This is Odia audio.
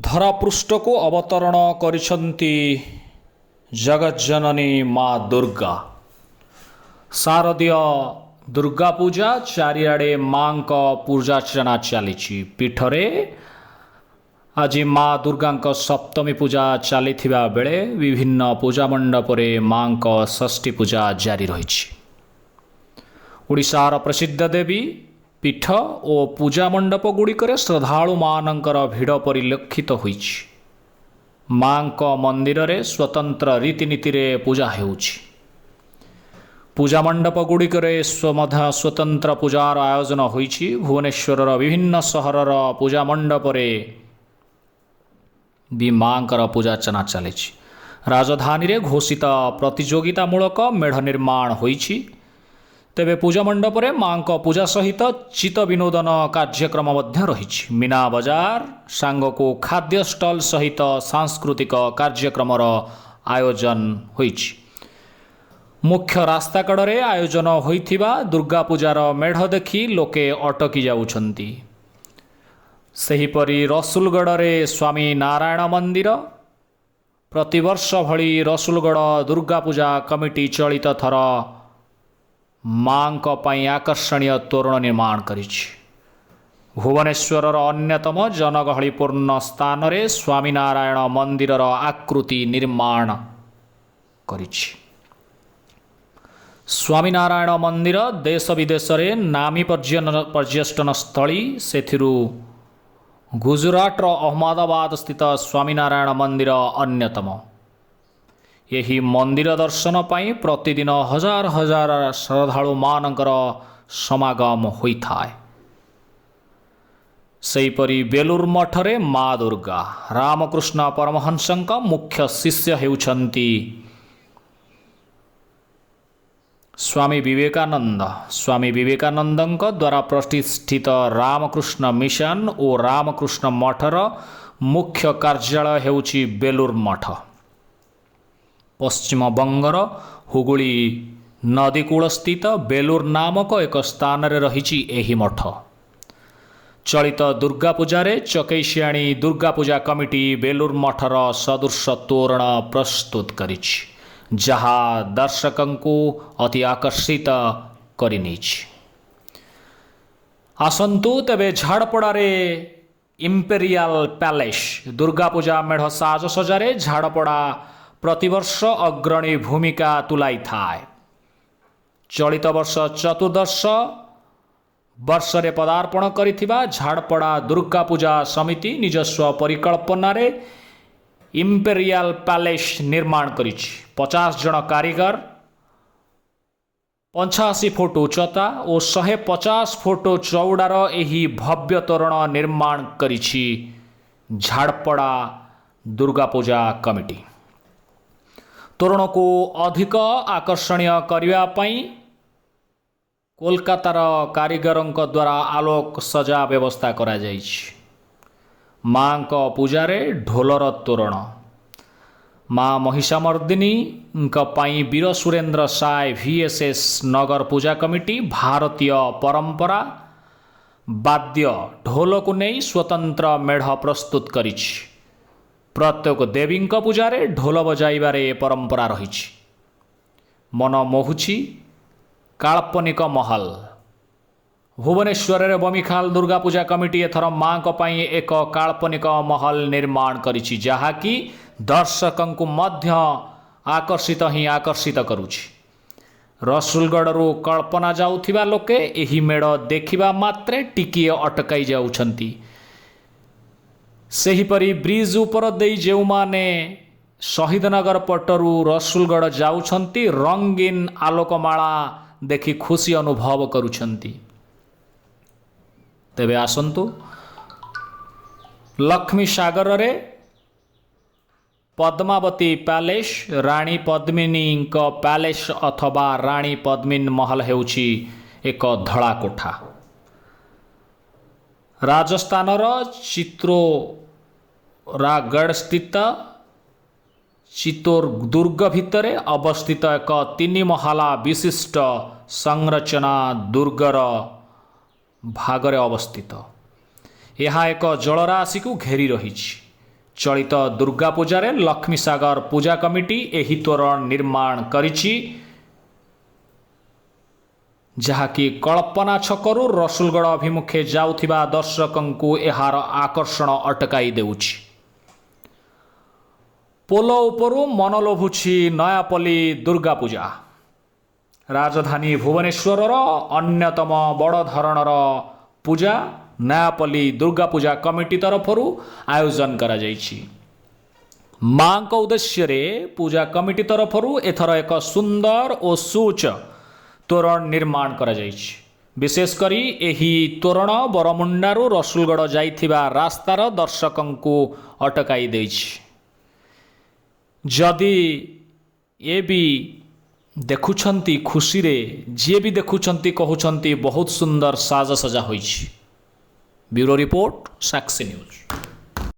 ଧରାପୃଷ୍ଠକୁ ଅବତରଣ କରିଛନ୍ତି ଜଗଜ୍ଜନନୀ ମା ଦୁର୍ଗା। ଶାରଦୀୟ ଦୁର୍ଗା ପୂଜା, ଚାରିଆଡ଼େ ମାଙ୍କ ପୂଜାର୍ଚ୍ଚନା ଚାଲିଛି। ପୀଠରେ ଆଜି ମା ଦୁର୍ଗାଙ୍କ ସପ୍ତମୀ ପୂଜା ଚାଲିଥିବା ବେଳେ ବିଭିନ୍ନ ପୂଜା ମଣ୍ଡପରେ ମାଙ୍କ ଷଷ୍ଠୀ ପୂଜା ଜାରି ରହିଛି। ଓଡ଼ିଶାର ପ୍ରସିଦ୍ଧ ଦେବୀ ପୀଠ ଓ ପୂଜା ମଣ୍ଡପ ଗୁଡ଼ିକରେ ଶ୍ରଦ୍ଧାଳୁମାନଙ୍କର ଭିଡ଼ ପରିଲକ୍ଷିତ ହୋଇଛି। ମାଙ୍କ ମନ୍ଦିରରେ ସ୍ୱତନ୍ତ୍ର ରୀତିନୀତିରେ ପୂଜା ହେଉଛି। ପୂଜା ମଣ୍ଡପ ଗୁଡ଼ିକରେ ମଧ୍ୟ ସ୍ୱତନ୍ତ୍ର ପୂଜାର ଆୟୋଜନ ହୋଇଛି। ଭୁବନେଶ୍ୱରର ବିଭିନ୍ନ ସହରର ପୂଜା ମଣ୍ଡପରେ ବି ମାଙ୍କର ପୂଜାର୍ଚ୍ଚନା ଚାଲିଛି। ରାଜଧାନୀରେ ଘୋଷିତ ପ୍ରତିଯୋଗିତାମୂଳକ ମେଢ଼ ନିର୍ମାଣ ହୋଇଛି। ତେବେ ପୂଜା ମଣ୍ଡପରେ ମାଙ୍କ ପୂଜା ସହିତ ଚିତ୍ତ ବିନୋଦନ କାର୍ଯ୍ୟକ୍ରମ ମଧ୍ୟ ରହିଛି। ମୀନା ବଜାର ସାଙ୍ଗକୁ ଖାଦ୍ୟ ଷ୍ଟଲ୍ ସହିତ ସାଂସ୍କୃତିକ କାର୍ଯ୍ୟକ୍ରମର ଆୟୋଜନ ହୋଇଛି। ମୁଖ୍ୟ ରାସ୍ତା କଡ଼ରେ ଆୟୋଜନ ହୋଇଥିବା ଦୁର୍ଗା ପୂଜାର ମେଢ଼ ଦେଖି ଲୋକେ ଅଟକି ଯାଉଛନ୍ତି। ସେହିପରି ରସୁଲଗଡ଼ରେ ସ୍ୱାମୀ ନାରାୟଣ ମନ୍ଦିର। ପ୍ରତିବର୍ଷ ଭଳି ରସୁଲଗଡ଼ ଦୁର୍ଗା ପୂଜା କମିଟି ଚଳିତ ଥର ମାଙ୍କ ପାଇଁ ଆକର୍ଷଣୀୟ ତୋରଣ ନିର୍ମାଣ କରିଛି। ଭୁବନେଶ୍ୱରର ଅନ୍ୟତମ ଜନଗହଳିପୂର୍ଣ୍ଣ ସ୍ଥାନରେ ସ୍ୱାମୀନାରାୟଣ ମନ୍ଦିରର ଆକୃତି ନିର୍ମାଣ କରିଛି। ସ୍ୱାମୀନାରାୟଣ ମନ୍ଦିର ଦେଶ ବିଦେଶରେ ନାମୀ ପର୍ଯ୍ୟଟନ ସ୍ଥଳୀ। ସେଥିରୁ ଗୁଜୁରାଟର ଅହମ୍ମଦାବାଦ ସ୍ଥିତ ସ୍ୱାମୀନାରାୟଣ ମନ୍ଦିର ଅନ୍ୟତମ। ଏହି ମନ୍ଦିର ଦର୍ଶନ ପାଇଁ ପ୍ରତିଦିନ ହଜାର ହଜାର ଶ୍ରଦ୍ଧାଳୁମାନଙ୍କର ସମାଗମ ହୋଇଥାଏ। ସେହିପରି ବେଲୁର ମଠରେ ମା ଦୁର୍ଗା। ରାମକୃଷ୍ଣ ପରମହଂସଙ୍କ ମୁଖ୍ୟ ଶିଷ୍ୟ ହେଉଛନ୍ତି ସ୍ୱାମୀ ବିବେକାନନ୍ଦ। ସ୍ୱାମୀ ବିବେକାନନ୍ଦଙ୍କ ଦ୍ୱାରା ପ୍ରତିଷ୍ଠିତ ରାମକୃଷ୍ଣ ମିଶନ ଓ ରାମକୃଷ୍ଣ ମଠର ମୁଖ୍ୟ କାର୍ଯ୍ୟାଳୟ ହେଉଛି ବେଲୁର ମଠ। ପଶ୍ଚିମବଙ୍ଗର ହୁଗୁଳି ନଦୀକୂଳସ୍ଥିତ ବେଲୁର ନାମକ ଏକ ସ୍ଥାନରେ ରହିଛି ଏହି ମଠ। ଚଳିତ ଦୁର୍ଗା ପୂଜାରେ ଚକେଇସିଆଣି ଦୁର୍ଗା ପୂଜା କମିଟି ବେଲୁର ମଠର ସଦୃଶ ତୋରଣ ପ୍ରସ୍ତୁତ କରିଛି, ଯାହା ଦର୍ଶକଙ୍କୁ ଅତି ଆକର୍ଷିତ କରିନେଇଛି। ଆସନ୍ତୁ ତେବେ ଝାଡ଼ପଡ଼ାରେ ଇମ୍ପେରିଆଲ ପ୍ୟାଲେସ୍। ଦୁର୍ଗାପୂଜା ମେଢ଼ ସାଜସଜାରେ ଝାଡ଼ପଡ଼ା ପ୍ରତିବର୍ଷ ଅଗ୍ରଣୀ ଭୂମିକା ତୁଲାଇଥାଏ। ଚଳିତ ବର୍ଷ ଚତୁର୍ଦ୍ଦଶ ବର୍ଷରେ ପଦାର୍ପଣ କରିଥିବା ଝାଡ଼ପଡ଼ା ଦୁର୍ଗାପୂଜା ସମିତି ନିଜସ୍ୱ ପରିକଳ୍ପନାରେ ଇମ୍ପେରିଆଲ ପ୍ୟାଲେସ୍ ନିର୍ମାଣ କରିଛି। 50 ଜଣ କାରିଗର, 85 ଫୁଟ ଉଚ୍ଚତା ଓ 150 ଫୁଟ ଚଉଡ଼ାର ଏହି ଭବ୍ୟ ତୋରଣ ନିର୍ମାଣ କରିଛି ଝାଡ଼ପଡ଼ା ଦୁର୍ଗାପୂଜା କମିଟି। ତୋରଣକୁ ଅଧିକ ଆକର୍ଷଣୀୟ କରିବା ପାଇଁ କୋଲକାତାର କାରିଗରଙ୍କ ଦ୍ୱାରା ଆଲୋକ ସଜା ବ୍ୟବସ୍ଥା କରାଯାଇଛି। ମାଙ୍କ ପୂଜାରେ ଢୋଲର ତୋରଣ। ମା ମହିଷାମର୍ଦ୍ଦିନୀଙ୍କ ପାଇଁ ବୀର ସୁରେନ୍ଦ୍ର ସାଏ ଭିଏସ୍ଏସ୍ ନଗର ପୂଜା କମିଟି ଭାରତୀୟ ପରମ୍ପରା ବାଦ୍ୟ ଢୋଲକୁ ନେଇ ସ୍ୱତନ୍ତ୍ର ମେଢ଼ ପ୍ରସ୍ତୁତ କରିଛି। ପ୍ରତ୍ୟେକ ଦେବୀଙ୍କ ପୂଜାରେ ଢୋଲ ବଜାଇବାରେ ପରମ୍ପରା ରହିଛି। ମନ ମୋହୁଛି କାଳ୍ପନିକ ମହଲ। ଭୁବନେଶ୍ୱରରେ ବମିଖାଲ ଦୁର୍ଗାପୂଜା କମିଟି ଏଥର ମାଙ୍କ ପାଇଁ ଏକ କାଳ୍ପନିକ ମହଲ ନିର୍ମାଣ କରିଛି, ଯାହାକି ଦର୍ଶକଙ୍କୁ ମଧ୍ୟ ଆକର୍ଷିତ ହିଁ ଆକର୍ଷିତ କରୁଛି। ରସୁଲଗଡ଼ରୁ କଳ୍ପନା ଯାଉଥିବା ଲୋକେ ଏହି ମେଢ଼ ଦେଖିବା ମାତ୍ରେ ଟିକିଏ ଅଟକାଇ ଯାଉଛନ୍ତି। ସେହିପରି ବ୍ରିଜ୍ ଉପର ଦେଇ ଯେଉଁମାନେ ଶହୀଦନଗର ପଟରୁ ରସୁଲଗଡ଼ ଯାଉଛନ୍ତି, ରଙ୍ଗୀନ ଆଲୋକମାଳା ଦେଖି ଖୁସି ଅନୁଭବ କରୁଛନ୍ତି। ତେବେ ଆସନ୍ତୁ, ଲକ୍ଷ୍ମୀ ସାଗରରେ ପଦ୍ମାବତୀ ପ୍ୟାଲେସ୍। ରାଣୀ ପଦ୍ମିନୀଙ୍କ ପ୍ୟାଲେସ୍ ଅଥବା ରାଣୀ ପଦ୍ମିନୀ ମହଲ ହେଉଛି ଏକ ଧଳା କୋଠା। ରାଜସ୍ଥାନର ଚିତ୍ରୋରାଗଡ଼ ସ୍ଥିତ ଚିତ୍ତୋର ଦୁର୍ଗ ଭିତରେ ଅବସ୍ଥିତ ଏକ ତିନି ମହଲା ବିଶିଷ୍ଟ ସଂରଚନା ଦୁର୍ଗର ଭାଗରେ ଅବସ୍ଥିତ। ଏହା ଏକ ଜଳରାଶିକୁ ଘେରି ରହିଛି। ଚଳିତ ଦୁର୍ଗା ପୂଜାରେ ଲକ୍ଷ୍ମୀସାଗର ପୂଜା କମିଟି ଏହି ତୋରଣ ନିର୍ମାଣ କରିଛି, ଯାହାକି କଳ୍ପନା ଛକରୁ ରସୁଲଗଡ଼ ଅଭିମୁଖେ ଯାଉଥିବା ଦର୍ଶକଙ୍କୁ ଏହାର ଆକର୍ଷଣ ଅଟକାଇ ଦେଉଛି। ପୋଲ ଉପରୁ ମନ ଲୋଭୁଛି ନୟାପଲ୍ଲୀ ଦୁର୍ଗା ପୂଜା। ରାଜଧାନୀ ଭୁବନେଶ୍ୱରର ଅନ୍ୟତମ ବଡ଼ ଧରଣର ପୂଜା ନୟାପଲ୍ଲୀ ଦୁର୍ଗା ପୂଜା କମିଟି ତରଫରୁ ଆୟୋଜନ କରାଯାଇଛି। ମାଙ୍କ ଉଦ୍ଦେଶ୍ୟରେ ପୂଜା କମିଟି ତରଫରୁ ଏଥର ଏକ ସୁନ୍ଦର ଓ ସୁଉଚ୍ଚ ତୋରଣ ନିର୍ମାଣ କରାଯାଇଛି। ବିଶେଷ କରି ଏହି ତୋରଣ ବରମୁଣ୍ଡାରୁ ରସୁଲଗଡ଼ ଯାଇଥିବା ରାସ୍ତାର ଦର୍ଶକଙ୍କୁ ଅଟକାଇ ଦେଇଛି। ଯଦି ଏ ବି ଦେଖୁଛନ୍ତି, ଖୁସିରେ ଯିଏ ବି ଦେଖୁଛନ୍ତି କହୁଛନ୍ତି, ବହୁତ ସୁନ୍ଦର ସାଜସଜା ହୋଇଛି। ବ୍ୟୁରୋ ରିପୋର୍ଟ, ସାକ୍ଷୀ ନ୍ୟୁଜ୍।